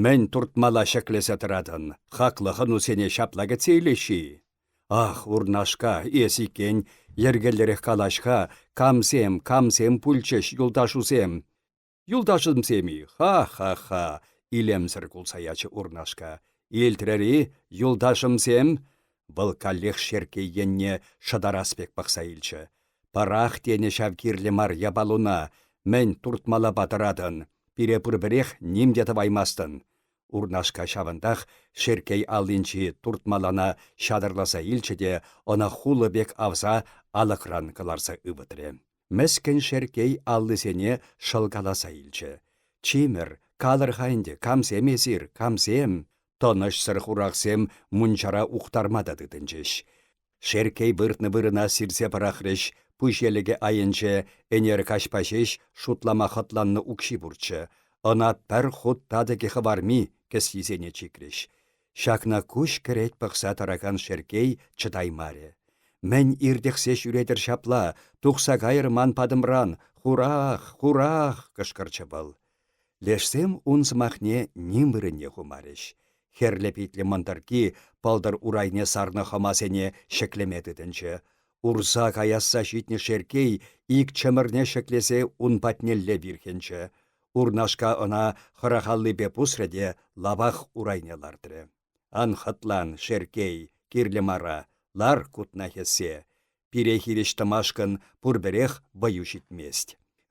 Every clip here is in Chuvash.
Мӗн туртмала ҫӗклесе тӑратӑн, хаклӑ хӑнусене ҫапла кӗтсе илеҫҫӗ-и? Ах, Урнашка, эс иккен, йӗркеллӗрех калаҫ-ха, камсем, камсем пулчӗҫ юлташусем? Юлташӑмсем-и? Ха-ха-ха! илемсӗр кулса ячӗ Урнашка. Илтрӗр-и, юлташӑмсем? Вӑл каллех Шерккей енне шӑтарас пек пӑхса илчӗ. Пӑрах тенӗ ҫав кирлӗ мар япалуна, мӗн туртмалапа тӑратӑн? Пире пурпӗрех ним те тӑваймастӑн. Урнашка ҫавӑнтах Шерккей аллинчи туртмалана ҫатӑрласа илчӗ те ӑна хулӑ пек авса алӑкран кӑларса ывӑтрӗ. Мӗскӗн Шерккей аллисене шӑлкаласа илчӗ. Чимӗр, калӑр-ха ӗнтӗ, камсем эсир, камсем? Тӑнӑҫсӑр хурахсем мунчара ухтарма та тытӑнчӗҫ. Шерккей выртнӑ вырӑна сирсе пӑрахрӗҫ, пуҫелӗкӗ айӗнче ӗнер каҫпа ҫеҫ шутлама хӑтланнӑ укҫи пурччӗ. Ӑна пӗр хут татӑкӗ хӑварми кӗсйисене чикрӗҫ. Ҫакна куҫ кӗрет пӑхса тӑракан Шерккей чӑтаймарӗ. Мӗн иртӗхсе ҫӳретӗр ҫапла, тухса кайӑр ман патӑмран, хурах, хурах! кӑшкӑрчӗ вӑл. Лешсем ун сӑмахне ним вырӑнне хумарӗҫ. Хӗрлӗ питлӗ мӑнтӑркки пӑлтӑр урайне сарнӑ хӑмасене ҫӗклеме тытӑнчӗ. Урса каясса ҫитнӗ Шерккей ик чӑмӑрне ҫӗклесе ун патнелле вирхӗнчӗ. Урнашка ӑна хӑрахаллипе пусрӗ те лавах урайне лартрӗ. Ан хӑтлан, Шерккей, кирлӗ мара, лар кутна хӗссе. Пире хирӗҫ тӑмашкӑн пурпӗрех вӑю ҫитмест.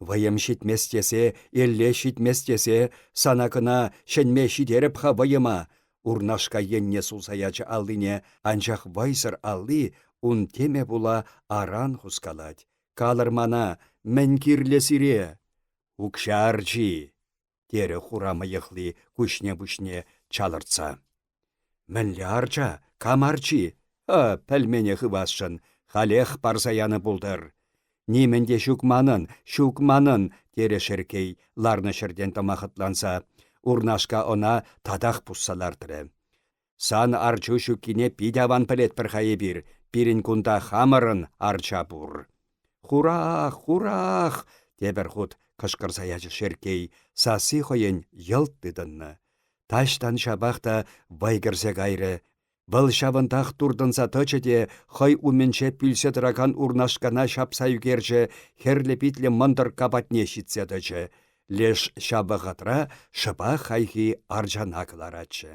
Вӑйӑм ҫитмест тесе, элле ҫитмест тесе, сана кӑна ҫӗнме ҫитерӗп-ха вӑйӑма, Урнашка енне сулса ячӗ аллине, анчах вӑйсӑр алли ун теме пула аран хускалать. Калӑр мана, мӗн кирлӗ сире? Укҫа арчи, терӗ хура мӑйӑхли куҫне-пуҫне чалӑртса. Мӗнле арча? Кам арчи? Ха, пӗлмене хывасшӑн, халех парса янӑ пултӑр. Нимӗн те ҫук манӑн, ҫук манӑн, терӗ Шерккей, ларнӑ ҫӗртен тӑма хӑтланса. Урнашка ӑна татах пусса лартрӗ. Сан арчу ҫуккине пит аван пӗлетпӗр-ха эпир, пирӗн кунта хамӑрӑн арча пур. Хурах, хурах! тепӗр хут кӑшкӑрса ячӗ Шерккей, сасси хӑйӗн йӑлт тытӑннӑ. Таҫтан ҫапах та вӑй кӗрсе кайрӗ. Вӑл ҫавӑнтах туртӑнса тӑчӗ те хӑй умӗнче пӳлсе тӑракан Урнашкана ҫапса ӳкерчӗ, хӗрлӗ питлӗ мӑнтӑркка патне ҫитсе тӑчӗ. Леш ҫав вӑхӑтра шӑпах хайхи арчана кӑларатчӗ.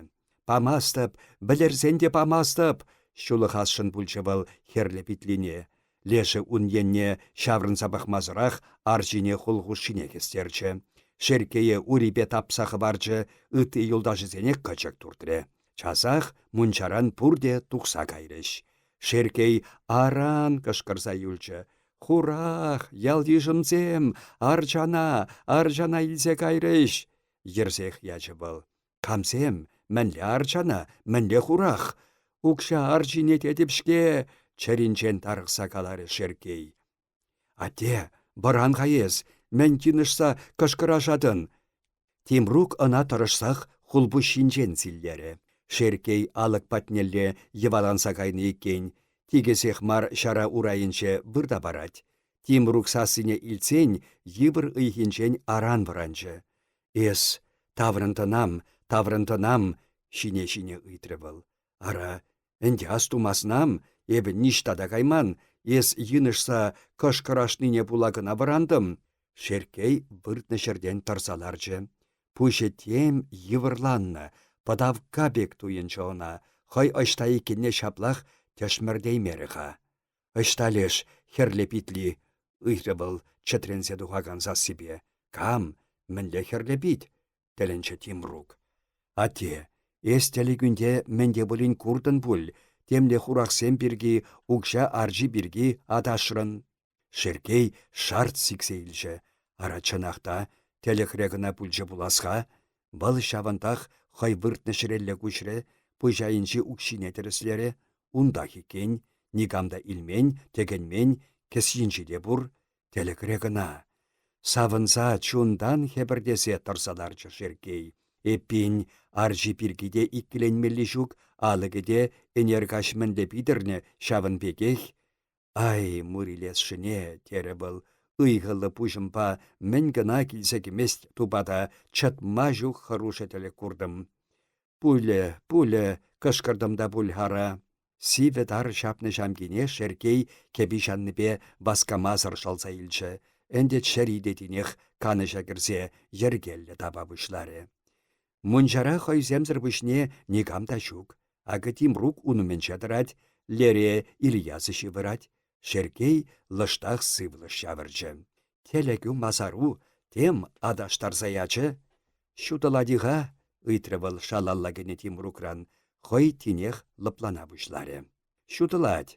Памастӑп, вӗлерсен те памастӑп, ҫулӑхасшӑн пулчӗ вӑл хӗрлӗ питлине. Лешӗ ун енне ҫаврӑнса пӑхмасӑрах арчине хул хушшине хӗстерчӗ. Шерккее урипе тапса хӑварчӗ, ытти юлташӗсене кӑчӑк туртрӗ. Часах мунчаран пурте тухса кайрӗҫ. Шерккей аран кӑшкӑрса юлчӗ. «Хурах, ял-йышӑмсем, арчана, арчана илсе кайрӗҫ!» йӗрсех ячӗ вӑл. Камсем, мӗнле арчана, мӗнле хурах? Укҫа арчине тетӗп-ҫке, чӗринчен тарӑхса каларӗ Шерккей. Атте, вӑран-ха эс, мӗн йынӑшса кӑшкӑрашатӑн? Тимрук ӑна тӑрӑшсах хулпуҫҫинчен силлерӗ. Шерккей алӑк патнелле йӑваланса кайнӑ иккен, тикӗсех мар ҫара урайӗнче вырта парать. Тимрук сассине илтсен йывӑр ыйхинчен аран вӑранчӗ. Эс таврӑнтӑнам, таврӑнтӑнам, ҫине-ҫине ыйтрӗ вӑл. Ара, ӗнтӗ астумаснам, эпӗ ниҫта та кайман, эс йынӑшса кӑшкӑрашнине пула кӑна вӑрантӑм. Шерккей выртнӑ ҫӗртен тӑрса ларчӗ. Пуҫӗ тем йывӑрланнӑ, пӑтавкка пек туйӑнчӗ ӑна, хӑй ӑҫта иккенне ҫаплах тӗшмӗртеймерӗ-ха. Ӑҫта леш, хӗрлӗ питли? ыйтрӗ вӑл чӗтренсе тухакан сассипе. Кам? Мӗнле хӗрлӗ пит? тӗлӗнчӗ Тимрук. Атте, эс тӗлӗкӳнте мӗн те пулин куртӑн пуль, темле хурахсем пирки, укҫа арчи пирки аташрӑн. Шерккей шарт сиксе илчӗ. Ара, чӑнах та, тӗлӗкре кӑна пулчӗ пулас-ха. Вӑл ҫавӑнтах хӑй выртнӑ ҫӗрелле куҫрӗ, пуҫайӗнчи укҫине тӗрӗслерӗ. Унтах иккен, никам та илмен, тӗкӗнмен, кӗсйинче те пур. Тӗлӗкре кӑна. Савӑнса, чунтан хӗпӗртесе тӑрса ларчӗ Шерккей. Эппин, арчи пирки те иккӗленмелли ҫук, алӑкӗ те ӗнер каҫ мӗнле питӗрнӗ, ҫавӑн пекех. Ай, мур илесшӗне, терӗ вӑл. Ыйхӑллӑ пуҫӑмпа мӗн кӑна килсе кӗмест тупата чӑтма ҫук хӑрушӑ тӗлӗк куртӑм. Пулӗ, пулӗ, кӑшкӑртӑм та пуль ара. Сивӗ тар ҫапнӑ ҫамкине Шерккей кӗпи ҫаннипе васкамасӑр шӑлса илчӗ. Ӗнтӗ чӗри те тинех канӑҫа кӗрсе йӗркеллӗ тапа пуҫларӗ. Мунчара хӑйсемсӗр пуҫне никам та ҫук. Акӑ Тимрук ун умӗнче тӑрать, лере Ильясӗ ҫывӑрать. Шерккей лӑштах сывлӑш ҫавӑрчӗ. Тӗлӗкӳ масару, тем аташтарса ячӗ. Ҫутӑлать-и-ха? ыйтрӗ вӑл шалалла кӗнӗ Тимрукран. Хӑй тинех лӑплана пуҫларӗ. Ҫутӑлать.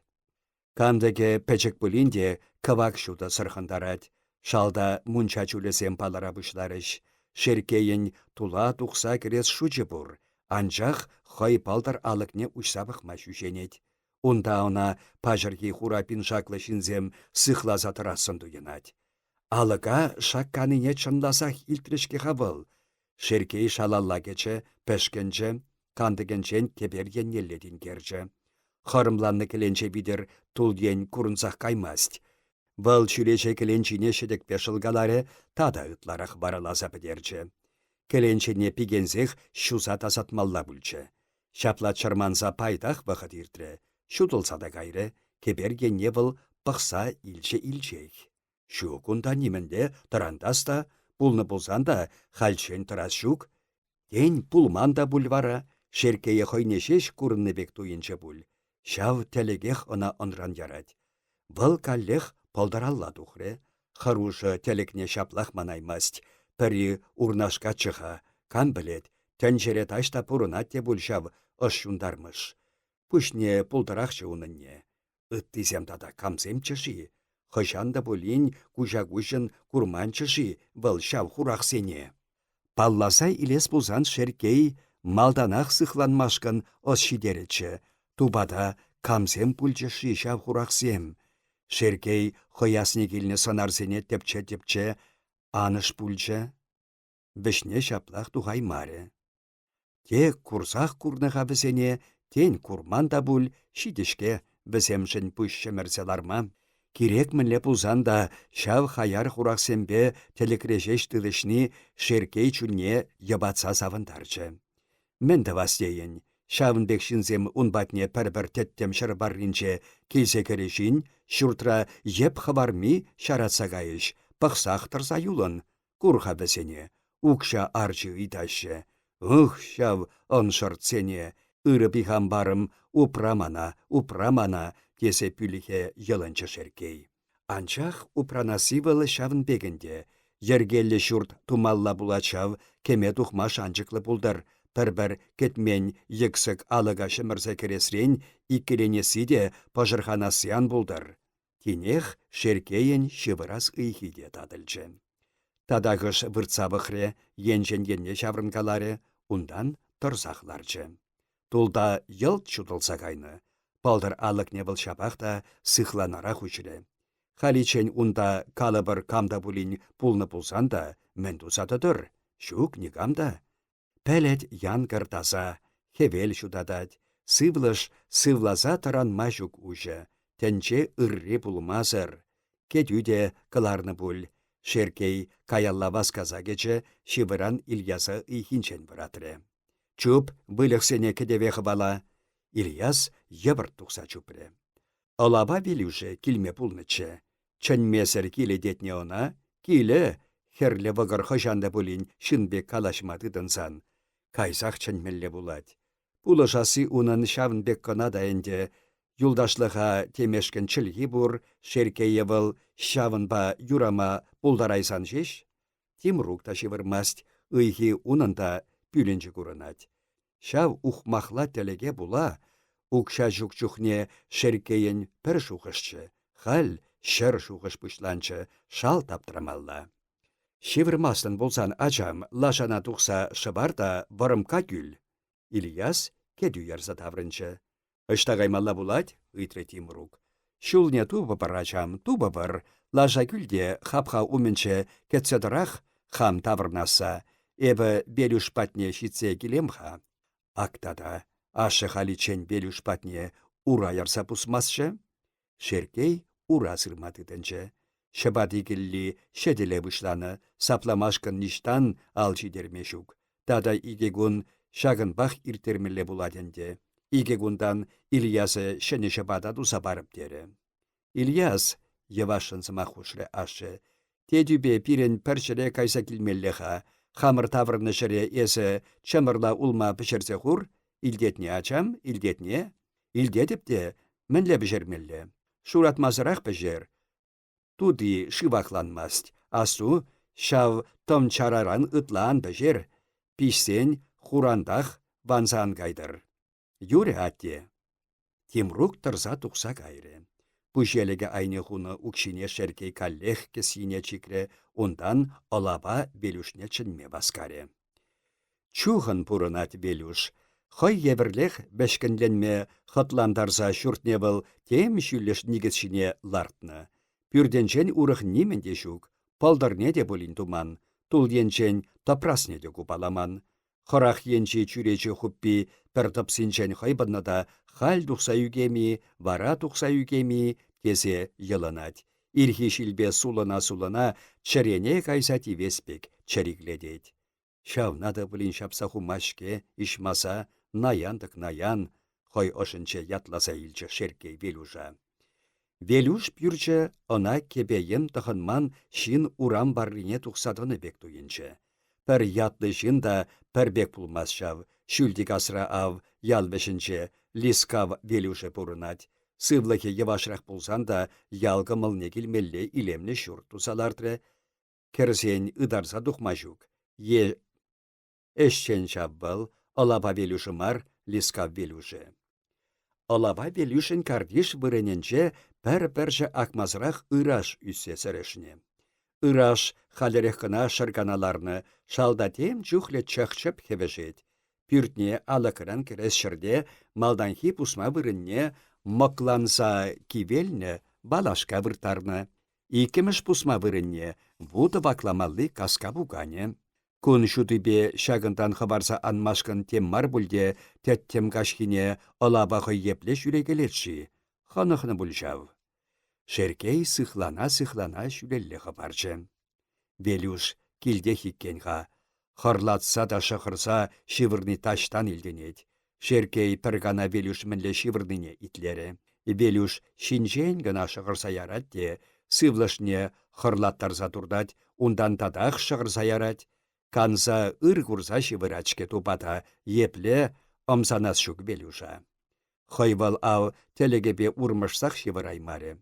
Кантӑкӗ пӗчӗк пулин те кӑвак ҫутӑ сӑрхӑнтарать. Шалта мунча чулӗсем палӑра пуҫларӗҫ. Шерккейӗн тула тухса кӗрес шучӗ пур, анчах хӑй пӑлтӑр алӑкне уҫса пӑхма ҫӳҫенет. Унта ӑна паҫӑрхи хура пиншаклӑ ҫынсем сыхласа тӑрассӑн туйӑнать. Алӑка шакканине чӑнласах илтрӗ-ҫке-ха вӑл. Шерккей шалалла кӗчӗ, пӗшкӗнчӗ, кантӑкӗнчен кӗпер еннелле тинкерчӗ. Хӑрӑмланнӑ кӗленче витӗр тул ен курӑнсах каймасть. Вӑл чӳрече кӗленчине ҫӗтӗкпе шӑлкаларӗ тата ытларах вараласа пӗтерчӗ. Кӗленчене пикенсех ҫуса тасатмалла пулчӗ. Ҫапла чӑрманса пайтах вӑхӑт иртрӗ. Ҫутӑлса та кайрӗ, кӗпер енне вӑл пӑхса илчӗ-илчех. Ҫук унта нимӗнле тӑрантас та, пулнӑ пулсан та хальччен тӑрас ҫук. Тен, пулман та пуль вара, Шерккее хӑйне ҫеҫ курӑннӑ пек туйӑнчӗ пуль. Ҫав тӗлӗкех ӑна ӑнран ярать. Вӑл каллех пӑлтӑралла тухрӗ. Хӑрушӑ тӗлӗкне ҫаплах манаймасть. Пӗри урнашкаччӗ-ха, кам пӗлет, тӗнчере таҫта пурӑнать те пуль ҫав ӑш ҫунтармӑш. Пуҫне пултӑрахчӗ унӑнне. Ыттисем тата камсемччӗ-ши? Хӑҫан та пулин куҫа-куҫӑн курманччӗ-ши вӑл ҫав хурахсене? Палласа илес пулсан Шерккей малтанах сыхланмашкӑн ӑс ҫитерӗччӗ. Тупата, камсем пулчӗҫ-ши ҫав хурахсем? Шерккей хӑй асне килнӗ сӑнарсене тӗпче-тӗпче анӑш пулчӗ. Вӗҫне ҫаплах тухаймарӗ. Те курсах курнӑ-ха вӗсене, тен, курман та пуль, ҫитӗ-ҫке вӗсемшӗн пуҫ ҫӗмӗрсе ларма. Кирек мӗнле пулсан та ҫав хаяр хурахсемпе тӗлӗкре ҫеҫ тытӑҫни Шерккей чунне йӑпатса савӑнтарчӗ. Мӗн тӑвас тейӗн, ҫавӑн пек ҫынсем ун патне пӗр-пӗр тӗттӗм ҫӗр варринче килсе кӗрӗҫин, ҫуртра йӗп хӑварми ҫаратса кайӗҫ, пӑхсах тӑрса юлӑн, Кур-ха вӗсене, укҫа арчи ыйтаҫҫӗ. Ых, ҫав ӑншӑртсене, ырӑ пихампарӑм, упра мана, упра мана, тесе пӳлӗхе йӑлӑнчӗ Шерккей. Анчах упранасси вӑл ҫавӑн пек ӗнтӗ. Йӗркеллӗ ҫурт тумалла пулать ҫав, кӗме тухма шанчӑклӑ пултӑр. Пӗр-пӗр кӗтмен йӗксӗк алӑка ҫӗмӗрсе кӗресрен иккӗленесси те пӑшӑрханасси ан пултӑр. Тинех Шерккейӗн ҫывӑрас ыйхи те татӑлчӗ. Татахӑш выртса пӑхрӗ, енчен енне ҫаврӑнкаларӗ, унтан тӑрсах ларчӗ. Тулта йӑлт ҫутӑлса кайнӑ. Пӑлтӑр алӑкне вӑл ҫапах та сыхланарах уҫрӗ. Халиччен унта калӑпӑр кам та пулин пулнӑ пулсан та мӗн туса тӑтӑр? Ҫук, никам та. Пӗлӗт янкӑр таса, хӗвел ҫутатать, сывлӑш сывласа тӑранма ҫук уҫӑ, тӗнче ырри пулмасӑр. Кӗтӳ те кӑларнӑ пуль. Шерккей каялла васкаса кӗчӗ, ҫывӑран Ильяса ыйхинчен вӑратрӗ. Чуп, выльӑхсене кӗтӗве хӑвала. Ильяс йӑпӑрт тухса чупрӗ. Ӑлапа Велюшӗ килме пулнӑччӗ. Чӗнмесӗр килӗ тетне ӑна? Килӗ, хӗрлӗ вӑкӑр хӑҫан та пулин ҫын пек калаҫма тытӑнсан. Кайсах чӗнмелле пулать. Пулӑшасси унӑн ҫавӑн пек кӑна та ӗнтӗ. Юлташлӑха темешкӗн чӗлхи пур, Шерккее вӑл ҫавӑнпа юрама пултарайсан ҫеҫ. Тимрук та ҫывӑрмасть, ыйхи унӑн та пӳлӗнчӗ курӑнать. Ҫав ухмахла тӗлӗке пула укҫа ҫук чухне Шерккейӗн пӗр шухӑшчӗ, халь ҫӗр шухӑш пуҫланчӗ, шалт аптрамалла. Ҫывӑрмастӑн пулсан, ачам, лашана тухса шӑвар та вӑрӑмка кӳл. Ильяс кӗтӳ ярса таврӑнчӗ. Ӑҫта каймалла пулать? ыйтрӗ Тимрук. Ҫулне тупӑпӑр, ачам, тупӑпӑр. Лаша кӳл те хапха умӗнче кӗтсе тӑрах хам таврӑнасса. Эпӗ Белюш патне ҫитсе килем-ха. Ак тата, ашшӗ халиччен Белюш патне ура ярса пусмастчӗ. Шерккей ура сырма тытӑнчӗ. Ҫӑпати кӗлли ҫӗтӗле пуҫланӑ, сапламашкӑн ниҫтан ал ҫитерме ҫук. Тата икӗ кун ҫакӑнпах ирттермелле пулать ӗнтӗ. Икӗ кунтан Ильясӗ ҫӗнӗ ҫӑпата туса парӑп терӗ. Ильяс, йӑвашшӑн сӑмах хушрӗ ашшӗ, тетӳпе пирӗн пӗр ҫӗре кайса килмелле-ха. Хамӑр таврӑннӑ ҫӗре эсӗ чӑмӑрла улма пӗҫерсе хур. Илтетне, ачам, илтетне? Илтетӗп те, мӗнле пӗҫермелле? Шуратмасӑрах пӗҫер. Тути шывакланмасть. Асту, ҫав тӑм чараран ытла ан пӗҫер. Пиҫсен хурантах ванса ан кайтӑр. Юрӗ, атте. Тимрук тӑрса тухса кайрӗ. Пуҫелӗкӗ айне хунӑ укҫине Шерккей каллех кӗсйине чикрӗ, унтан ӑлапа Велюшне чӗнме васкарӗ. Чухӑн пурӑнать Велюш. Хӑй евӗрлех вӗҫкӗнленме хӑтлантарса ҫуртне вӑл тем ҫӳллӗш никӗс ҫине лартнӑ. Пӳртӗнчен урӑх нимӗн те ҫук, пӑлтӑрне те пулин туман, тул енчен тӑпрасне те купаламан. Хӑрах енчи чӳрече хуппи пӗр тӑпсинчен хӑйпӑннӑ та халь тухса ӳкем-и, вара тухса ӳкем-и тесе йӑлӑнать. Ирхи ҫилпе сулӑна-сулӑна чӗрене кайса тивес пек чӗриклетет. Ҫавна та пулин ҫапса хумасть-ҫке, иҫмаса, наян-тӑк наян, хӑй ӑшӗнче ятласа илчӗ Шерккей Велюша. Велюш пӳрчӗ ӑна кӗпе-йӗм тӑхӑнман ҫын урам варрине тухса тӑнӑ пек туйӑнчӗ. Пӗр ятлӑ ҫын та пӗр пек пулмасть ҫав, ҫӳлти касра ав, ял вӗҫӗнче, Лискав Велюшӗ пурӑнать. Сывлӑхӗ йӑвашрах пулсан та ял кӑмӑлне килмелле илемлӗ ҫурт туса лартрӗ. Кӗрсен ытарса тухма ҫук. Е ӗҫчен ҫав вӑл, Ӑлапа Велюшӗ мар, Лискав Велюшӗ. Ӑлапа Велюшӗн картиш вырӑнӗнче пӗр пӗрчӗ акмасӑрах ыраш ӳссе сӗрӗшнӗ. Ыраш халӗрех кӑна шӑркана ларнӑ, шалта тем чухлӗ чӑх-чӗп хӗвӗшет. Пӳртне алӑкран кӗрес ҫӗрте малтанхи пусма вырӑнне мӑкланса кивелнӗ валашка вырттарнӑ. Иккӗмӗш пусма вырӑнне вутӑ вакламалли каска пуканӗ. Кун ҫутипе ҫакӑнтан хӑпарса анмашкӑн тем мар пуль те тӗттӗм каҫхине ӑлапа хӑй епле ҫӳрекелет-ши? Хӑнӑхнӑ пуль ҫав. Шерккей сыхлана-сыхлана ҫӳлелле хӑпарчӗ. Велюш килтех иккен-ха. Хӑрлатса та шӑхӑрса ҫывӑрни таҫтан илтӗнет. Шерккей пӗр кана Велюш мӗнле ҫывӑрнине итлерӗ. Велюш ҫинҫен кӑна шӑхӑрса ярать те сывлӑшне хӑрлаттарса туртать, унтан татах шӑхӑрса ярать. Канса ыр курса ҫывӑрать-ҫке тупата, епле ӑмсанас ҫук Велюша. Хӑй вӑл ав тӗлӗкӗпе урмӑшсах ҫывӑраймарӗ.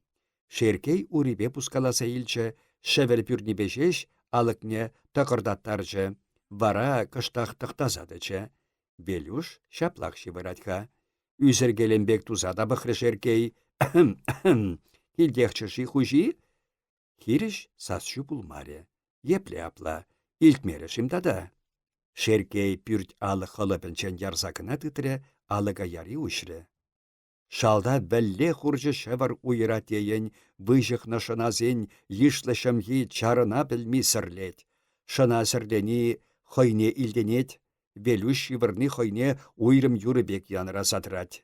Шерккей урипе пускаласа илчӗ, шӗвӗр пӳрнипе ҫеҫ алӑкне тӑкӑртаттарчӗ, вара кӑштах тӑхтаса тӑчӗ. Велюш ҫаплах ҫывӑрать-ха. Ӳсӗркелем пек туса та пӑхрӗ Шерккей. Килтехчӗ-ши хуҫи? Хирӗҫ сас-чӳ пулмарӗ. Епле апла? Илтмерӗ-шим тата? Шерккей пӳрт алӑк хӑлӑпӗнчен ярса кӑна тытрӗ, алӑка яри уҫрӗ. Шалта вӗлле хурчӗ ҫӑвӑр уйӑрать тейӗн, выҫӑхнӑ шӑнасен йышлӑ ҫӑмхи чарӑна пӗлми сӗрлет. Шӑна сӗрлени хӑйне илтӗнет, Велюш ҫывӑрни хӑйне уйрӑм юрӑ пек янӑраса тӑрать.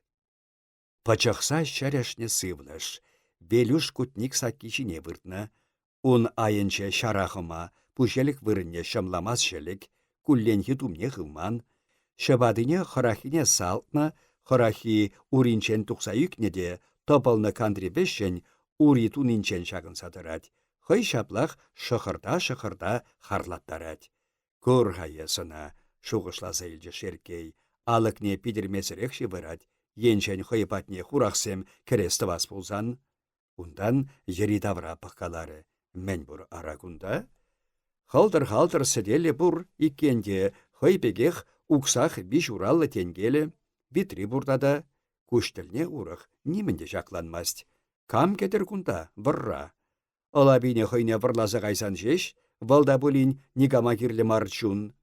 Пӑчӑхса ҫӗрӗшнӗ сывлӑш. Велюш кутник сакки ҫине выртнӑ. Ун айӗнче ҫара хӑма, пуҫелӗк вырӑнне ҫӑмламас ҫӗлӗк, кулленхи тумне хывман. Ҫӑпатине хӑраххине салтнӑ, хӑраххи уринчен тухса ӳкнӗ те тӑпӑлнӑ кантри вӗҫҫӗн ури тунинчен ҫакӑнса тӑрать. Хӑй ҫаплах шӑхӑрта-шӑхӑрта харлаттарать. Кур-ха эс ӑна, шухӑшласа илчӗ Шерккей. Алӑкне питӗрмесӗрех ҫывӑрать. Енчен хӑй патне хурахсем кӗрес-тӑвас пулсан? Унтан йӗри-тавра пӑхкаларӗ. Мӗн пур ара кунта? Хӑлтӑр-халтӑр сӗтелӗ пур иккен те, хӑй пекех уксах виҫ ураллӑ тенкелӗ, витри пур тата. Куҫ тӗлне урӑх нимӗн те ҫакланмасть. Кам кӗтӗр кунта вӑрра? Ӑлапине хӑйне вӑрласа кайсан ҫеҫ, вӑл та пулин никама кирлӗ мар чун.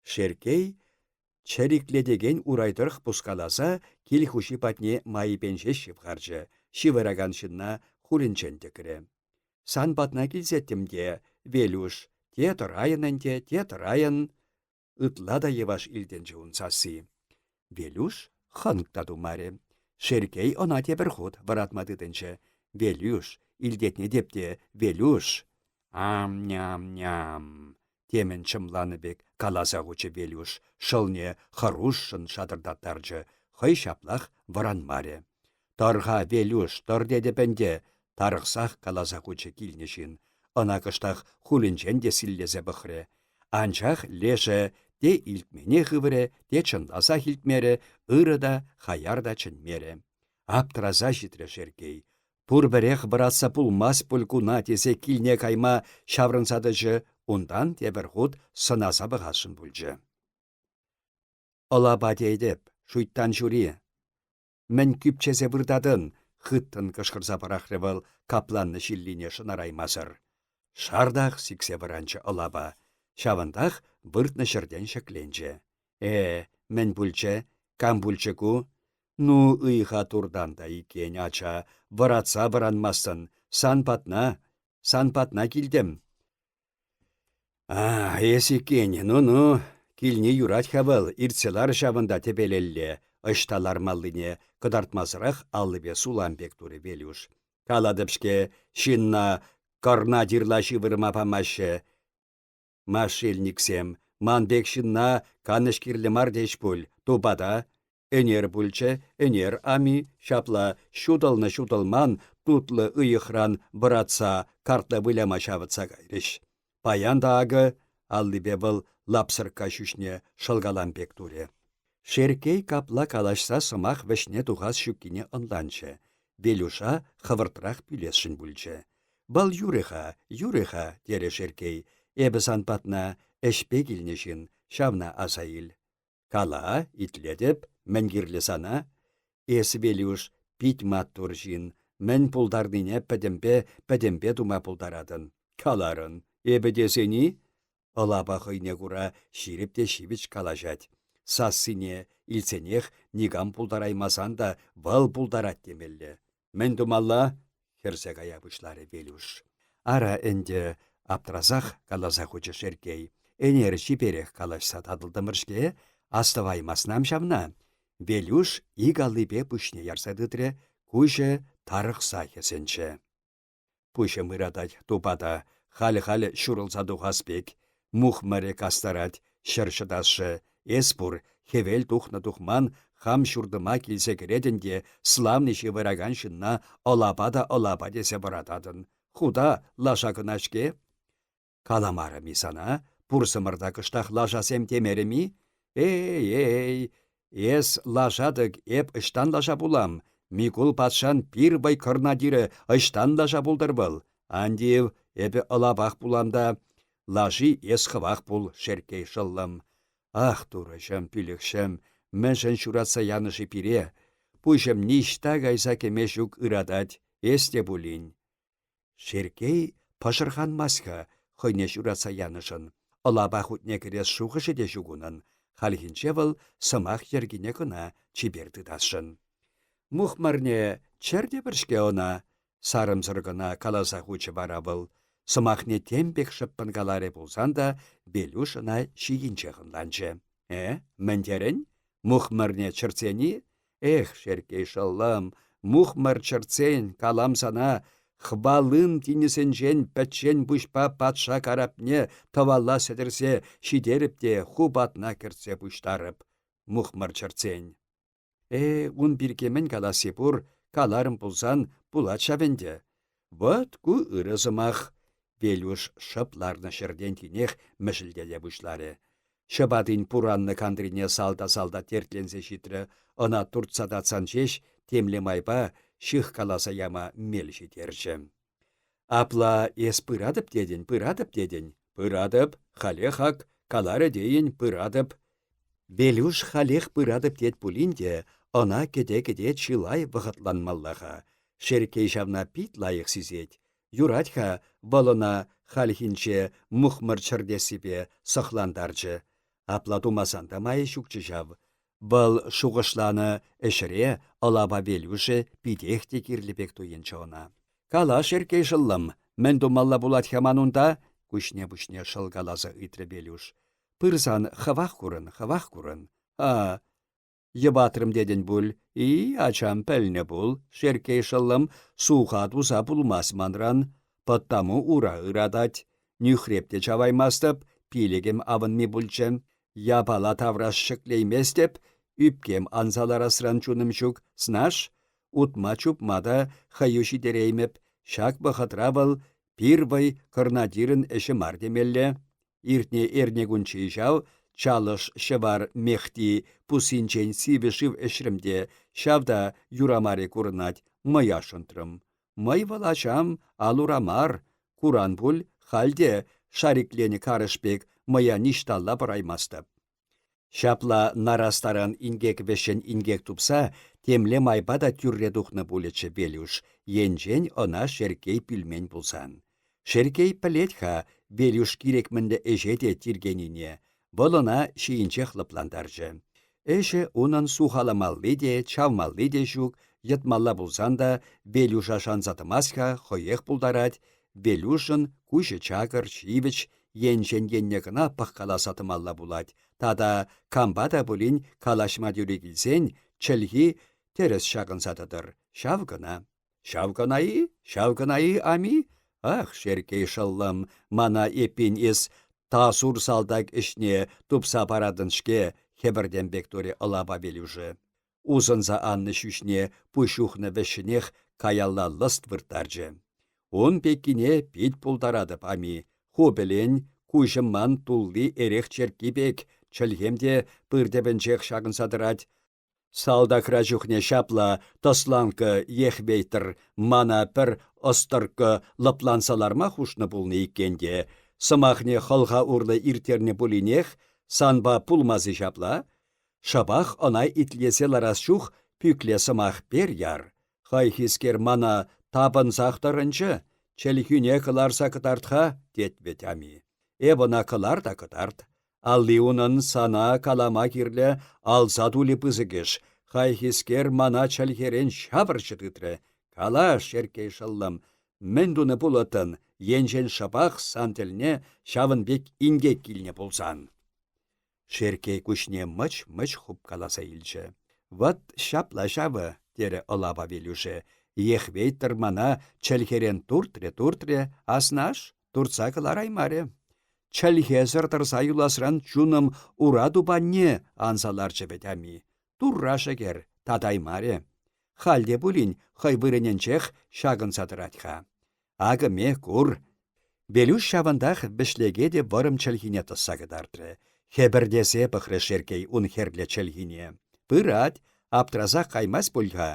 Шерккей чӗриклетекен урай тӑрӑх пускаласа кил хуҫи патне майӗпен ҫеҫ ҫывхарчӗ, ҫывӑракан ҫынна хулӗнчен тӗкрӗ. Сан патна килсеттӗм те, Велюш, те тӑрайӑн ӗнтӗ, те тӑрайӑн. Ытла та йӑваш илтӗнчӗ ун сасси. Велюш хӑнк та тумарӗ. Шерккей ӑна тепӗр хут вӑратма тытӑнчӗ. Велюш, Илтетне теп те, Велюш. Ам-ням-ням, темӗн чӑмланӑ пек каласа хучӗ Велюш, шӑлне хӑрушшӑн шатӑртаттарчӗ, хӑй ҫаплах вӑранмарӗ. Тӑр-ха, Велюш, тӑр тетӗп ӗнтӗ, тарӑхсах каласа хучӗ килнӗ ҫын. Ӑна кӑштах хулӗнчен те силлесе пӑхрӗ. Анчах лешӗ те илтмене хыврӗ, те чӑнласах илтмерӗ, ырӑ та, хаяр та чӗнмерӗ. Аптраса ҫитрӗ Шерккей. Пурпӗрех вӑратса пулмасть пуль куна тесе килне кайма ҫаврӑнса тӑчӗ, унтан тепӗр хут сӑнаса пӑхасшӑн пулчӗ. Ӑлапа тетӗп, шуйттан ҫури. Мӗн кӳпчесе выртатӑн? хыттӑн кӑшкӑрса пӑрахрӗ вӑл капланнӑ ҫиллине шӑнараймасӑр. Шартах сиксе вӑранчӗ ӑлапа. Ҫавӑнтах выртнӑ ҫӗртен ҫӗкленчӗ. Э, мӗн пулчӗ? Кам пулчӗ ку? Ну, ыйха туртан та иккен, ача, вӑратса вӑранмастӑн. Сан патна, сан патна килтӗм. А, эс иккен, ну-ну, килни юрать-ха вӑл, иртсе лар ҫавӑнта тӗпелелле, ӑҫта лармаллине кӑтартмасӑрах аллипе сулам пек турӗ Велюш. Калатӑп-ҫке, ҫынна кӑрна-тирла ҫывӑрма памаҫҫӗ. Машельниксем, ман пек ҫынна канӑҫ кирлӗ мар теҫ пуль, тупата. Ӗнер пулчӗ, ӗнер ами, ҫапла ҫутӑлнӑ-ҫутӑлман тутлӑ ыйӑхран вӑратса картла выляма ҫавӑтса кайрӗҫ. Паян та акӑ, аллипе вӑл лапсӑркка ҫӳҫне шӑлкалам пек турӗ. Шерккей капла калаҫса сӑмах вӗҫне тухас ҫуккине ӑнланчӗ. Велюша хӑвӑртрах пӳлесшӗн пулчӗ. Вӑл юрӗ-ха, юрӗ-ха, терӗ Шерккей. Эпӗ сан патна ӗҫпе килнӗ ҫын, ҫавна аса ил. Кала, итлетӗп, мӗн кирлӗ сана? Эс, Велюш, пит маттур ҫын, мӗн пултарнине пӗтӗмпе, пӗтӗмпе тума пултаратӑн. Каларӑн, эпӗ тесен-и? Ӑлапа хӑйне кура ҫирӗп те ҫивӗч калаҫать. Сассине илтсенех никам пултараймасан та вӑл пултарать темелле. Мӗн тумалла? хӗрсе кая пуҫларӗ Велюш. Ара ӗнтӗ, аптрасах каласа хучӗ Шерккей. Ӗнер чиперех калаҫса татӑлтӑмӑр-ҫке, астӑваймаснам ҫавна. Велюш ик аллипе пуҫне ярса тытрӗ, куҫӗ тарӑхса хӗсӗнчӗ. Пуҫӑм ыратать тупата, халь-халь ҫурӑлса тухас пек. Мухмӑрӗ кастарать, ҫӗр ҫӑтасшӗ. Эс пур, хӗвел тухнӑ-тухман хам ҫуртӑма килсе кӗретӗн те славный ҫывӑракан ҫынна ӑлапа та ӑлапа тесе вӑрататӑн. Хута лаша кӑна-ҫке. Каламарӑм-и сана, пурсӑмӑр та кӑштах лашасем темерӗм-и? Эй-эй, эс лаша-тӑк эп ӑҫтан лаша пулам? Микул патшан пирвай кӑрнатирӗ ӑҫтан лаша пултӑр вӑл? Ан тив, эпӗ ӑлапах пулам та, лаши эс хӑвах пул, Шерккей шӑллӑм. Ах, турӑҫӑм, пӳлӗхҫӗм, мӗншӗн ҫуратса янӑ-ши пире? Пуҫӑм ниҫта кайса кӗме ҫук ыратать, эс те пулин. Шерккей пӑшӑрханмасть-ха хӑйне ҫуратса янӑшӑн. Ӑлапа хутне кӗрес шухӑшӗ те ҫук унӑн. Хальхинче вӑл сӑмах йӗркине кӑна чипер тытасшӑн. Мухмӑрне чӗртӗпӗр-ҫке ӑна, сарӑмсӑр кӑна каласа хучӗ вара вӑл. Сӑмахне тем пек шӑппӑн каларӗ пулсан та Велюш ӑна ҫийӗнчех ӑнланчӗ. Э, мӗн терӗн? Мухмӑрне чӗртсен-и? Эх, Шерккей шӑллӑм, мухмӑр чӗртсен, калам сана, хвалын тинӗсӗнчен пӗччен пуҫпа патша карапне тӑвалла сӗтӗрсе ҫитерӗп те ху патна кӗртсе пуҫтарӑп, мухмӑр чӗртсен. Э, ун пирки мӗн каласси пур, каларӑм пулсан, пулать ҫав ӗнтӗ. Вӑт ку ырӑ сӑмах. Велюш шӑп ларнӑ ҫӗртен тинех мӗшӗлтете пуҫларӗ. Ҫӑпатин пураннӑ кантрине салта-салта тертленсе ҫитрӗ, ӑна туртса татсан ҫеҫ темле майпа ҫыхкаласа яма мел ҫитерчӗ. Апла эс пыратӑп тетӗн, пыратӑп тетӗн. Пыратӑп, халех ак, каларӗ тейӗн, пыратӑп. Велюш халех пыратӑп тет пулин те, ӑна кӗте-кӗте чылай вӑхӑтланмалла-ха. Шерккей ҫавна пит лайӑх сисет. Юрать-ха вӑл ӑна хальхинче мухмӑр чӗртессипе сӑхлантарчӗ. Апла тумасан та майӗ ҫукчӗ ҫав. Вӑл шухӑшланӑ ӗҫре ӑлапа Велюшӗ питех те кирлӗ пек туйӑнчӗ ӑна. Кала, Шерккей шӑллӑм, мӗн тумалла пулать-ха ман унта? куҫне-пуҫне шӑлкаласа ыйтрӗ Велюш. Пырсан хӑвах курӑн, хӑвах курӑн. А, Йӑпатрӑм тетӗн пуль. И, ачам, пӗлнӗ пул, Шерккей шӑллӑм, суха туса пулмасть манран. Пӑттаму ура ыратать. Нӳхреп те чаваймастӑп, пилӗкӗм авӑнми пулчӗ. Япала тавраш ҫӗклейместӗп, ӳпкем анса ларасран чунӑм ҫук, снаш. Утма-чупма та хӑю ҫитереймӗп. Ҫак вӑхӑтра вӑл пирвӑй кӑрнатирӑн ӗҫӗ мар темелле. Иртнӗ эрнекунччен ҫав чалӑш ҫӑвар Мехти пуссинчен сивӗ шыв ӗҫрӗм те ҫав та юрамарӗ курӑнать, мӑя шӑнтрӑм. Мӑй вӑл ачам ал-ура мар, куран пуль, халь те шарикленӗ карӑш пек мӑя ниҫталла пӑраймастӑп. Ҫапла нарастаран инкек вӗҫҫӗн инкек тупса темле майпа та тӳрре тухнӑ пулӗччӗ Велюш, енчен ӑна Шерккей пӳлмен пулсан. Шерккей пӗлет-ха Велюш кирек мӗнле ӗҫе те тиркенине, вӑл ӑна ҫийӗнчех лӑплантарчӗ. Ӗҫӗ унӑн сухаламалли те, чавмалли те ҫук, йӑтмалла пулсан та Велюша шанса тӑмасть-ха, хӑех пултарать, Велюшӑн куҫӗ чакӑр, ҫивӗч, енчен енне кӑна пӑхкаласа тӑмалла пулать тата кампа та пулин калаҫма тӳрӗ килсен чӗлхи тӗрӗс ҫакӑнса тӑтӑр, ҫав кӑна. Ҫав кӑна-и? Ҫав кӑна-и, ами? Ах, Шерккей шӑллӑм, мана эппин эс Тасур салтак ӗҫне тупса паратӑн-ҫке, хӗпӗртем пек турӗ ӑлапа Велюшӗ. Усӑнса аннӑ ҫӳҫне пуҫ ухнӑ вӗҫҫӗнех каялла лӑст вырттарчӗ. Ун пеккине пит пултаратӑп, ами. Ху пӗлен, куҫӑм ман тулли эрех черкки пек, чӗлхем те пыр тӗпӗнчех ҫакӑнса тӑрать. Салтакра чухне ҫапла тӑсланкӑ Ехвейтр мана пӗр ӑстӑрккӑ лӑпланса ларма хушнӑ пулнӑ иккен те, сӑмахне хӑлха урлӑ ирттернӗ пулинех, санпа пулмас-и ҫапла? Шӑпах ӑна итлесе ларас чух пӳкле сӑмах пер яр. Хайхискер мана тапӑнсах тӑрӑнчӗ, чӗлхӳне кӑларса кӑтарт-ха, тет вӗт ами. Эп ӑна кӑлар та кӑтарт. Алли унӑн сана калама кирлӗ алса тулӗ пысӑкӗш. Хайхискер мана чӗлхерен ҫавӑрчӗ тытрӗ. Кала, Шерккей шӑллӑм, мӗн тунӑ пулӑттӑн, енчен шӑпах сан тӗлне ҫавӑн пек инкек килнӗ пулсан? Шерккей куҫне мӑч-мӑч хупкаласа илчӗ. «Вӑт ҫапла ҫавӑ», — терӗ ӑлапа Велюшӗ. «Ехвейтӑр мана чӗлхерен туртрӗ-туртрӗ, аснаш, туртса кӑлараймарӗ. Чӗлхесӗр тӑрса юласран чунӑм ура тупанне анса ларчӗ вӗт ами. Турра шӗкӗр, татаймарӗ. Халь те пулин хӑй вырӑнӗнчех ҫакӑнса тӑрать-ха. Акӑ ме, кур. Велюш ҫавӑнтах вӗҫлеке те вӑрӑм чӗлхине тӑсса кӑтартрӗ. Хӗпӗртесе пӑхрӗ Шерккей ун хӗрлӗ чӗлхине. Пырать, аптрасах каймасть пуль-ха.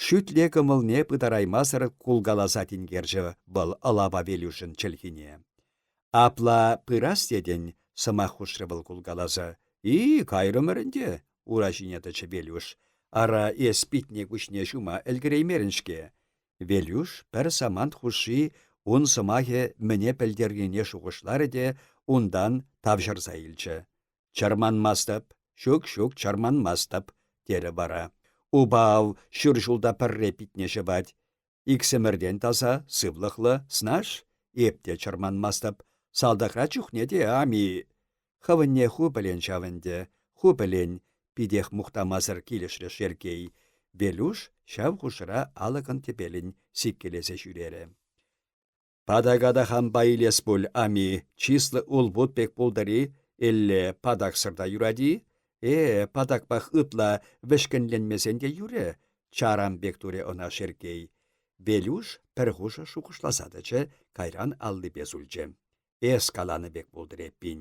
Шӳтле кӑмӑлне пытараймасӑр кулкаласа тинкерчӗ вӑл ӑлапа Велюшӑн чӗлхине. Апла пырас тетӗн, сӑмах хушрӗ вӑл кулкаласа. И, кайрӑмӑр ӗнтӗ, ура ҫине тӑчӗ Велюш. Ара, эс питне-куҫне ҫума ӗлкӗреймерӗн-ҫке. Велюш пӗр самант хушши ун сӑмахӗ мӗне пӗлтернине шухӑшларӗ те унтан тавҫӑрса илчӗ. «Чӑрманмастӑп, ҫук-ҫук, чӑрманмастӑп», терӗ вара. Упа ав ҫур ҫулта пӗрре питне ҫӑвать. Иксӗмӗртен таса, сывлӑхлӑ, снаш? Эп те чӑрманмастӑп. Салтакра чухне те ами. Хӑвӑнне ху пӗлен ҫав ӗнтӗ, ху пӗлен, питех мухтамасӑр килӗшрӗ Шерккей. Велюш ҫав хушӑра алӑкӑн-тӗпелӗн сиккелесе ҫӳрерӗ. Патака та хампа илес пуль, ами, чыслӑ улпут пек пултӑр-и, элле патаксӑр та юрать-и? Э, патакпах ытла вӗҫкӗнленмесен те юрӗ, чарам пек турӗ ӑна Шерккей. Велюш пӗр хушӑ шухӑшласа тӑчӗ, кайран аллипе сулчӗ. Эс каланӑ пек пултӑр эппин.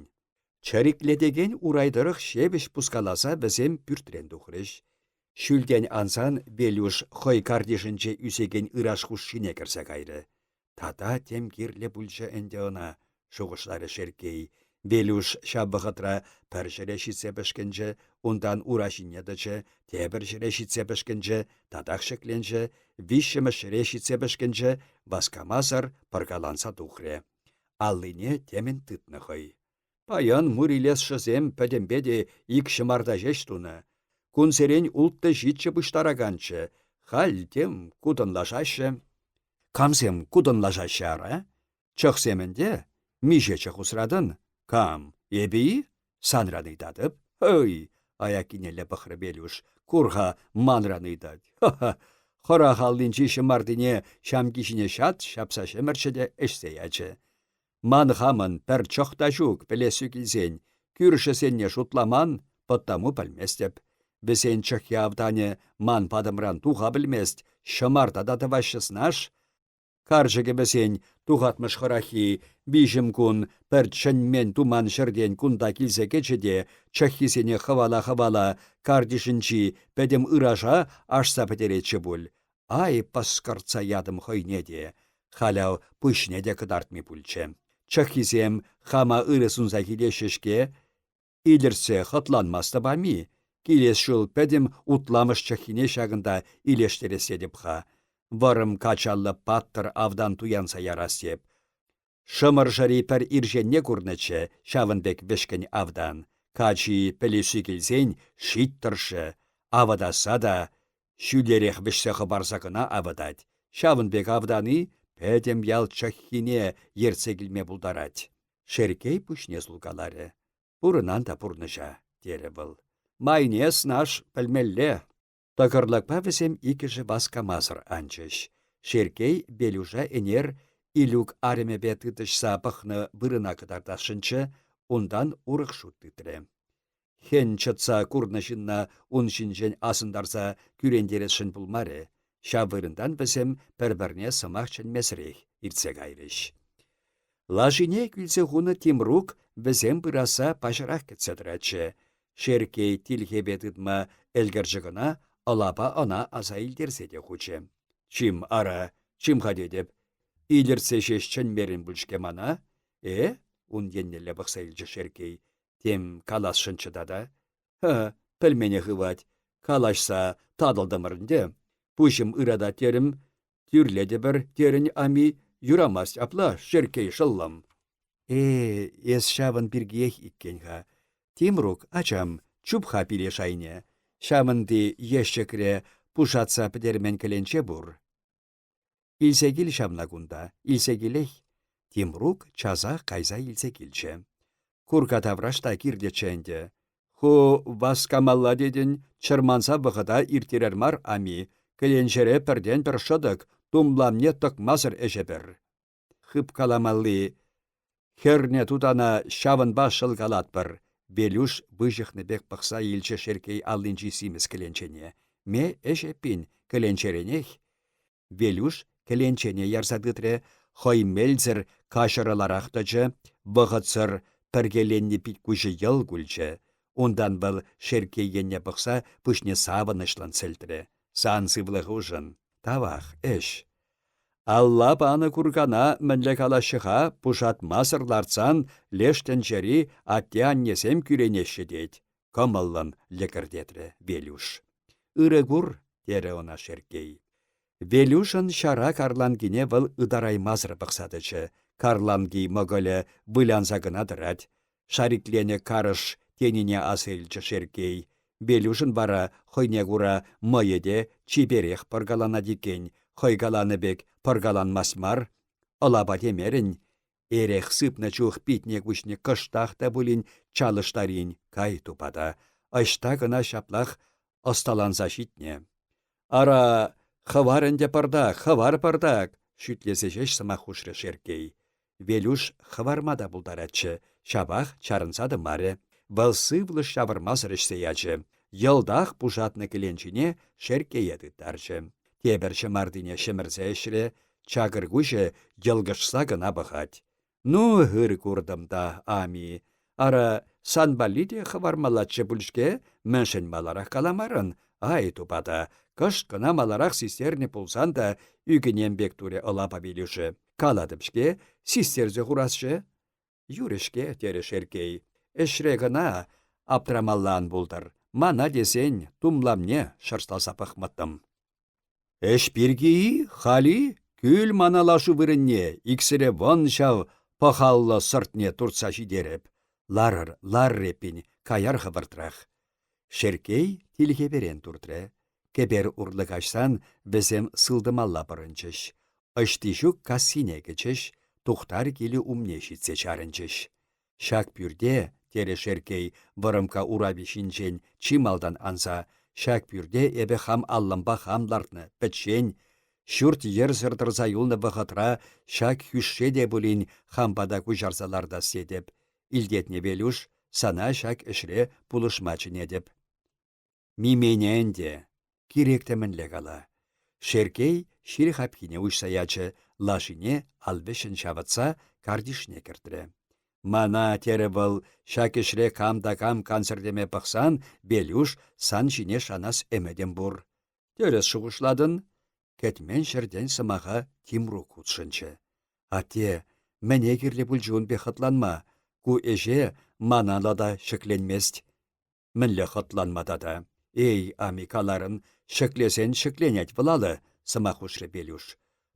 Чӗриклетекен урай тӑрӑх ҫепӗҫ пускаласа вӗсем пӳртрен тухрӗҫ. Ҫӳлтен ансан Велюш хӑй картишӗнче ӳсекен ыраш хушшине кӗрсе кайрӗ. Тата тем кирлӗ пулчӗ ӗнтӗ ӑна, шухӑшларӗ Шерккей. Велюш ҫав вӑхӑтра пӗр ҫӗре ҫитсе пӗшкӗнчӗ, унтан ура ҫине тӑчӗ, тепӗр ҫӗре ҫитсе пӗшкӗнчӗ, татах ҫӗкленчӗ, виҫҫӗмӗш ҫӗре ҫитсе пӗшкӗнчӗ, васкамасӑр пӑркаланса тухрӗ. Аллине темӗн тытнӑ хӑй. Паян мур илесшӗсем пӗтӗмпе те ик ҫӑмарта ҫеҫ тунӑ. Кунсерен улттӑ-ҫиччӗ пуҫтараканччӗ. Халь тем кутӑнлашаҫҫӗ. Камсем кутӑнлашаҫҫӗ ара? Чӑхсем ӗнтӗ. Миҫе чӑх усратӑн? Кам? Эпӗ-и? Санран ыйтатӑп. Ой, аяккинелле пӑхрӗ Велюш. Кур-ха, манран ыйтать. Ха-ха! Хӑрах аллинчи ҫӑмартине ҫамки ҫине ҫат ҫапса ҫӗмӗрчӗ те ӗҫсе ячӗ. Ман хамӑн пӗр чӑх та ҫук, пӗлессӳ килсен. Кӳршӗсенне шутламан, пӑттаму пӗлместӗп. Вӗсен чӑххи автанӗ ман патӑмран туха пӗлмест, ҫӑмарта та тӑваҫҫӗ снаш. Карчӑкӗ вӗсен тухатмӑш хӑраххи виҫӗм кун пӗр чӗнмен-туман ҫӗртен кунта килсе кӗчӗ те чӑххисене хӑвала-хӑвала картишӗнчи пӗтӗм ыраша ашса пӗтеретчӗ пуль. Ай, пӑскӑртса ятӑм хӑйне те. Халь ав пуҫне те кӑтартми пулчӗ. Чӑххисем хама ырӑ сунса килеҫҫӗ-ҫке. Илӗртсе хӑтланмастӑп-ами. Килес ҫул пӗтӗм утламӑш чӑххине ҫакӑнта илештерес тетӗп-ха. Вӑрӑм качаллӑ паттӑр автан туянса ярас теп. Шӑмӑршӑри пӗр ирҫенне курнӑччӗ ҫавӑн пек вӗҫкӗн автан. Качи пӗлесси килсен шит тӑршшӗ, авӑтасса та ҫӳлерех вӗҫсе хӑпарса кӑна авӑтать. Ҫавӑн пек автани пӗтӗм ял чӑххине ертсе килме пултарать. Шерккей пуҫне сулкаларӗ. Пурӑнан та пурнӑҫа, терӗ вӑл. Майне снаш пӗлмелле. Тӑкӑрлӑкпа вӗсем иккӗшӗ васкамасӑр анчӗҫ. Шерккей Белюша ӗнер Илюк арӑмӗпе тытӑҫса пӑхнӑ вырӑна кӑтартасшӑнччӗ, унтан урӑх шут тытрӗ. Хӗн чӑтса курнӑ ҫынна ун ҫинчен асӑнтарса кӳрентересшӗн пулмарӗ. Ҫав вырӑнтан вӗсем пӗр-пӗрне сӑмах чӗнмесӗрех иртсе кайрӗҫ. Лашине кӳлсе хунӑ Тимрук вӗсем пырасса паҫӑрах кӗтсе тӑратчӗ. Шерккей тилхепе тытма ӗлкӗрчӗ кӑна, ӑлапа ӑна аса илтерсе те хучӗ. Чим, ара, чим-ха тетӗп, илӗртсе ҫеҫ чӗнмерӗн пуль-ҫке мана? Э? — ун еннелле пӑхса илчӗ Шерккей. Тем каласшӑнччӗ тата. Ха, пӗлмене хывать. Калаҫса татӑлтӑмӑр ӗнтӗ. Пуҫӑм ыратать терӗм. Тӳрлетӗпӗр, терӗн ами. Юрамасть апла, Шерккей шӑллӑм. Э, эс ҫавӑн пиркиех иккен-ха. Тимрук, ачам, чуп-ха пилеш айне. Ҫавӑнти ещӗкре пушатса пӗтермен кӗленче пур. Илсе кил ҫавна кунта, илсе килех. Тимрук часах кайса илсе килчӗ. Курка тавраш та кирлӗччӗ ӗнтӗ. Ху васкамалла тетӗн, чӑрманса вӑхӑта ирттерер мар, ами. Кӗленчере пӗртен-пӗр шӑтӑк, тумламне тӑкмасӑр ӗҫӗпӗр. Хыпкаламалли хӗрнӗ тутана ҫавӑнпа шӑлкалатпӑр. Велюш выҫӑхнӑ пек пӑхса илчӗ Шерккей аллинчи симӗс кӗленчене. Ме ӗҫ эппин, кӗленчеренех. Велюш кӗленчене ярса тытрӗ, хӑй мелсӗр каҫӑрӑларах тӑчӗ, вӑхӑтсӑр пӗркеленнӗ пит-куҫӗ йӑл кулчӗ. Унтан вӑл Шерккей енне пӑхса пуҫне савӑнӑҫлӑн сӗлтрӗ. Сан сывлӑхушӑн. Тавах, ӗҫ. Алла панӑ куркана мӗнле калаҫҫӗ-ха, пушатмасӑр лартсан леш тӗнчери атте-аннесем кӳренеҫҫӗ тет, кӑмӑллӑн лӗкӗртетрӗ Велюш. Ырӑ кур, терӗ ӑна Шерккей. Велюшӑн ҫара карланкине вӑл ытараймасӑр пӑхса тӑчӗ. Карланки мӑкӑлӗ вылянса кӑна тӑрать. Шарикленӗ карӑш тенине аса илчӗ Шерккей. Велюшӑн вара хӑйне кура мӑйӗ те чиперех пӑркаланать иккен, хӑй каланӑ пек пӑркаланмасть мар. Ӑлапа темерӗн. Эрех сыпнӑ чух питне-куҫне кӑштах та пулин чалӑштарин, кай тупата. Ӑҫта кӑна ҫаплах ӑсталанса ҫитнӗ. Ара, хӑвар ӗнтӗ пӑртак, хӑвар пӑртак, шӳтлесе ҫеҫ сӑмах хушрӗ Шерккей. Велюш хӑварма та пултаратчӗ, ҫапах чарӑнса тӑмарӗ. Вӑл сывлӑш ҫавӑрмасӑр ӗҫсе ячӗ. Йӑлтах пушатнӑ кӗленчине Шерккее тыттарчӗ. Тепӗр ҫӑмартине ҫӗмӗрсе ӗҫрӗ, чакӑр куҫӗ йӑлкӑшса кӑна пӑхать. Ну, ыр куртӑм та, ами. Ара, сан валли те хӑвармаллаччӗ пуль-ҫке, мӗншӗн маларах каламарӑн? Ай, тупата, кӑшт кӑна маларах систернӗ пулсан та ӳкӗнем пек турӗ ӑлапа Велюшӗ. Калатӑп-ҫке, систерсе хурасчӗ. Юрӗ-ҫке, терӗ Шерккей. Ӗҫре кӑна аптрамалла ан пултӑр. Мана тесен тумламне шӑршласа пӑхмӑттӑм. Ӗҫ пирки-и, халь-и, кӳл мана лашу вырӑнне, иксӗре вӑн ҫав пӑхаллӑ сӑртне туртса ҫитерӗп. Ларӑр, ларӑр эппин, каяр хӑвӑртрах. Шерккей тилхеперен туртрӗ. Кӗпер урлӑ каҫсан вӗсем сылтӑмалла пӑрӑнчӗҫ. Ӑҫтиҫук кассине кӗчӗҫ, Тухтар килӗ умне ҫитсе чарӑнчӗҫ. Ҫак пӳрте. терӗ Шерккей вӑрӑмка урапи ҫинчен чи малтан анса. Ҫак пӳрте эпӗ хам аллӑмпа хам лартнӑ, пӗччен. Ҫурт-йӗрсӗр тӑрса юлнӑ вӑхӑтра ҫак хӳшше те пулин хам пата куҫарса лартас тетӗп. Илтетне, Велюш, сана ҫак ӗҫре пулӑшма чӗнетӗп. Мимене ӗнтӗ. Кирек те мӗнле кала. Шерккей ҫил хапхине уҫса ячӗ, лашине ал вӗҫҫӗн ҫавӑтса картишне кӗртрӗ. Мана, терӗ вӑл, ҫак ӗҫре кам та кам кансӗрлеме пӑхсан, Велюш, сан ҫине шанас ӗмӗтӗм пур. Тӗрӗс шухӑшлатӑн. Кӗтмен ҫӗртен сӑмаха Тимрук хутшӑнчӗ. Атте, мӗне кирлӗ пулчӗ ун пек хӑтланма? Ку ӗҫе мана та ҫӗкленмест. Мӗнле хӑтланма тата? Эй, ами каларӑн, ҫӗклесен ҫӗкленет вӑл алӑ, сӑмах хушрӗ Пелюш.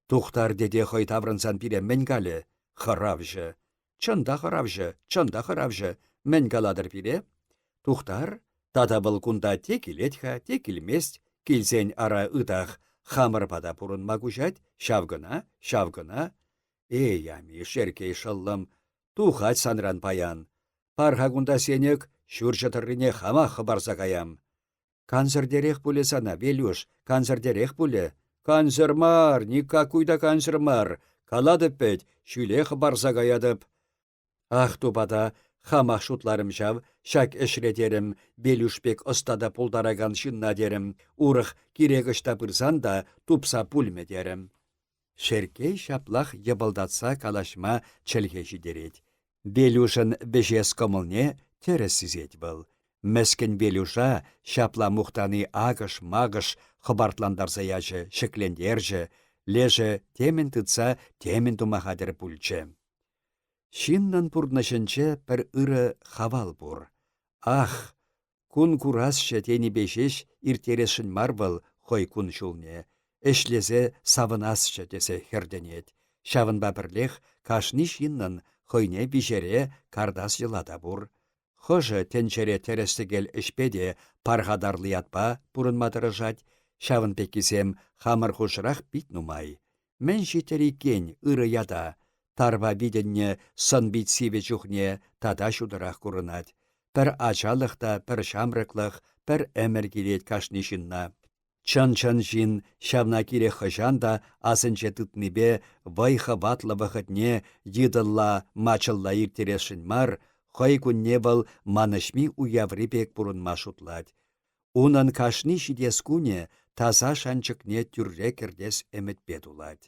Тухтар тете хӑй таврӑнсан пире мӗн калӗ? Хӑравҫӑ. Чӑн та хӑравҫӑ, чӑн та хӑравҫӑ. Мӗн калатӑр пире? Тухтар, тата вӑл кунта те килет-ха, те килмест. Килсен ара ытах хамӑр пата пурӑнма куҫать, ҫав кӑна, ҫав кӑна. Эй, ами, Шерккей шӑллӑм, тухать санран паян. Пар-ха кунта сенӗк, ҫурҫӗ тӑррине хамах хӑпарса каям. Кансӗртерех пулӗ сана, Велюш, кансӗртерех пулӗ. Кансӗр мар, никакуй та кансӗр мар. Калатӑп вӗт, ҫӳле хӑпарса каятӑп. Ах, тупата, хамах шутларӑм ҫав, ҫак ӗҫре терӗм, Велюш пек ӑста та пултаракан ҫынна терӗм, урӑх кирек ӑҫта пырсан та тупса пулмӗ терӗм. Шерккей ҫаплах йӑпӑлтатса калаҫма чӗлхе ҫитерет. Велюшӑн вӗҫес кӑмӑлне тӗрӗс сисет вӑл. Мӗскӗн Велюша ҫапла мухтани акӑш-макӑш хӑпартлантарса ячӗ, ҫӗклентерчӗ, лешӗ темӗн тытса темӗн тума хатӗр пулчӗ. Ҫыннӑн пурнӑҫӗнче пӗр ырӑ хавал пур. Ах, Кун курасчӗ тенипе ҫеҫ ирттересшӗн мар вӑл хӑй кун-ҫулне, ӗҫлесе савӑнасчӗ тесе хӗртӗнет. Ҫавӑнпа пӗрлех кашни ҫыннӑн хӑйне виҫере картас йӑла та пур. Хӑшӗ тӗнчере тӗрӗс-тӗкел ӗҫпе те пархатарлӑ ятпа пурӑнма тӑрӑшать, ҫавӑн пеккисем хамӑр хушӑрах пит нумай. Мӗн ҫиттӗр иккен ырӑ ята? Тарпа витӗннӗ сӑн-пит сивӗ чухне тата ҫутӑрах курӑнать. Пӗр ачалӑх та пӗр ҫамрӑклӑх, пӗр ӗмӗр килет кашни ҫынна. Чӑн-чӑн ҫын ҫавна кирек хӑҫан та асӗнче тытнипе вӑй-хӑватлӑ вӑхӑтне йытӑлла-мачӑлла ирттересшӗн мар, хӑй кунне вӑл манӑҫми уяври пек пурӑнма шутлать. Унӑн кашни ҫитес кунӗ таса шанчӑкне тӳрре кӗртес ӗмӗтпе тулать.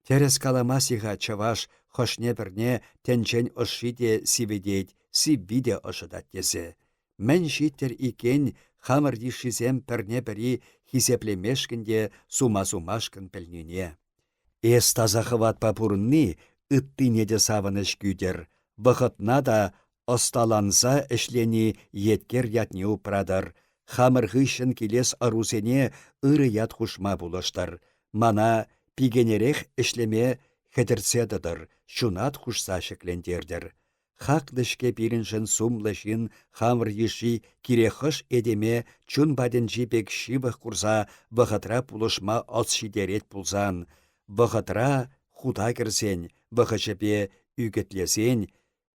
Тӗрӗс каламасть-и-ха чӑваш хӑшне-пӗрне тӗнчен ӑшши те сивӗтет, сивви те ӑшӑтать тесе. Мӗн ҫиттӗр иккен хамӑр йышшисем пӗрне-пӗри хисеплемешкӗн те сума сумашкӑн пӗлнине. Эс таса хӑватпа пурӑнни ыттине те савӑнӑҫ кӳтӗр, вӑхӑтна та ӑсталанса ӗҫлени еткер ятне упратӑр, хамӑр хыҫҫӑн килес ӑрусене ырӑ ят хушма пулӑштӑр, мана пикенерех ӗҫлеме хӗтӗртсе тӑтӑр, ҫунат хушса ҫӗклентертӗр. Хаклӑ-ҫке пирӗншӗн сумлӑ ҫын хамӑр йышши кирек хӑш этеме чун патӗнчи пек ҫывӑх курса вӑхӑтра пулӑшма ӑс ҫитерет пулсан, вӑхӑтра хута кӗрсен, вӑхӑчӗпе ӳкӗтлесен,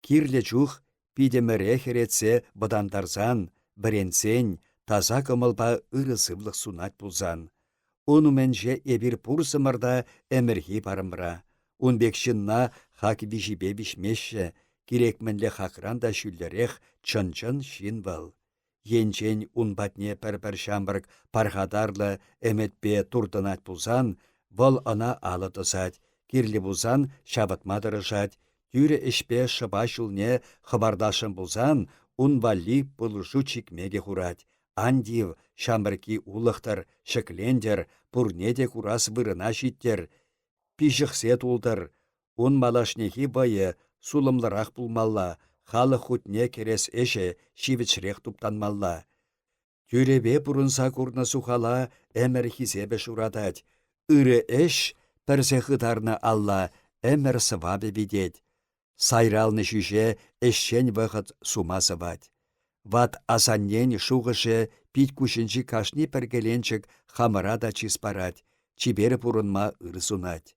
кирлӗ чух питӗмӗре хӗретсе вӑтантарсан, вӗрентсен, таса кӑмӑлпа ырӑ сывлӑх сунать пулсан. Ун умӗнче эпир пурсӑмӑр та ӗмӗрхи парӑмра. Ун пек ҫынна хак виҫипе виҫмеҫҫӗ, кирек мӗнле хакран та ҫӳллӗрех чӑн-чӑн ҫын вӑл. Енчен ун патне пӗр-пӗр ҫамрӑк пархатарлӑ ӗмӗтпе туртӑнать пулсан, вӑл ӑна алӑ тӑсать, кирлӗ пулсан ҫавӑтма тӑрӑшать, тӳрӗ ӗҫпе шӑпа ҫулне хӑпартасшӑн пулсан ун валли пулӑшу чикмекӗ хурать, Ан тив, ҫамрӑкки улӑхтӑр, ҫӗклентӗр, пурне те курас вырӑна ҫиттӗр, пиҫӗхсе тултӑр. Ун малашнехи вӑйӗ сулӑмлӑрах пулмалла, халӑх хутне кӗрес ӗҫӗ ҫивӗчрех туптанмалла. Тӳрепе пурӑнса курнӑ сухала ӗмӗр хисепӗ шуратать. Ырӑ ӗҫ пӗрсе хытарнӑ алла ӗмӗр сӑвапӗ витет. Сайралнӑ ҫӳҫе ӗҫчен вӑхӑт сума сӑвать. Ват асаннен шухӑшӗ пит-куҫӗнчи кашни пӗркеленчӗк хамӑра та чыс парать, чипер пурӑнма ыр сунать.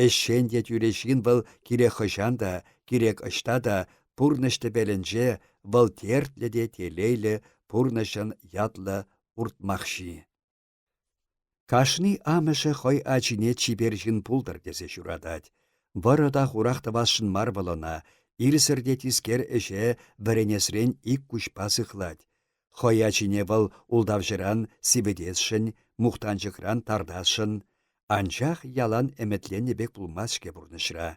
Ӗҫчен те тӳрӗ ҫын вӑл кирек хӑҫан та, кирек ӑҫта та пурнӑҫ тӗпелӗнче. вӑл тертлӗ те телейлӗ пурнӑҫӑн ятлӑ уртмахҫи. Кашни амӑшӗ хӑй ачине чипер ҫын пултӑр тесе ҫуратать. Вӑрӑ та хурах тӑвасшӑн мар вӑл ӑна, ирсӗр те тискер ӗҫе вӗренесрен ик куҫпа сыхлать. Хӑй ачине вӑл ултавҫӑран сивӗтесшӗн, мухтанчӑкран тартасшӑн. Анчах ялан ӗмӗтленнӗ пек пулмасть-ҫке пурнӑҫра.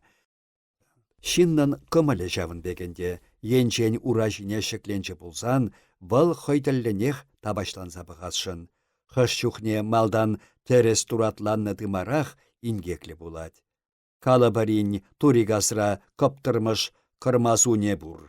Ҫыннӑн кӑмӑлӗ ҫавӑн пек ӗнтӗ, енчен ура ҫине ҫӗкленчӗ пулсан, вӑл хӑй тӗллӗнех тапаҫланса пӑхасшӑн. Хӑш чухне малтан тӗрӗс туратланнӑ тымарах инкеклӗ пулать. Калӑпӑр-ин, Турикасра кӑптӑрмӑш кӑрмасуне пур.